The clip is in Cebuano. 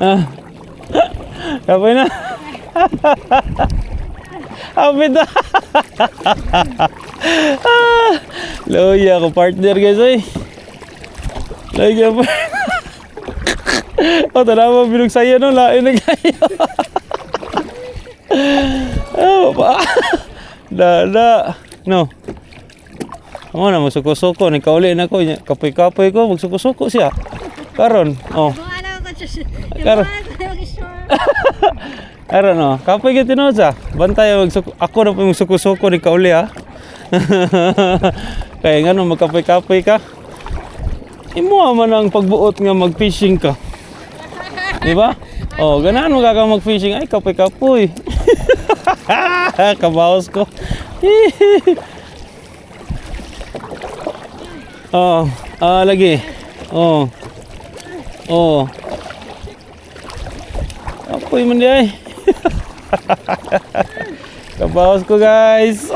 Ah. Kapoy na. Hapit na. Ah, luya ko partner, guys, ay. Luya po. Oh, tanawa binugsaya no, lain na kayo. Oh, pa. Da da. No. Amo na magsuko-suko ni kauli na ko nya. Kapoy-kapoy ko magsuko-suko siya. Karon, oh. Buwan ako ko. Karon. Buwan ako shore. Karon oh. Kapoy gyud tinuod sa. Bantay magsuko ako na po magsuko-suko ni kauli ha. Kaya ngano magkapoy-kapoy ka? Imo man ang pagbuot nga mag-fishing ka. Di ba? Oh, ganahan mo ka mag-fishing ay kapoy-kapoy. Kabaos ko. Oh, ah, lagi. Oh. Oh. Kapoy man di ay. Kabaos ko, guys.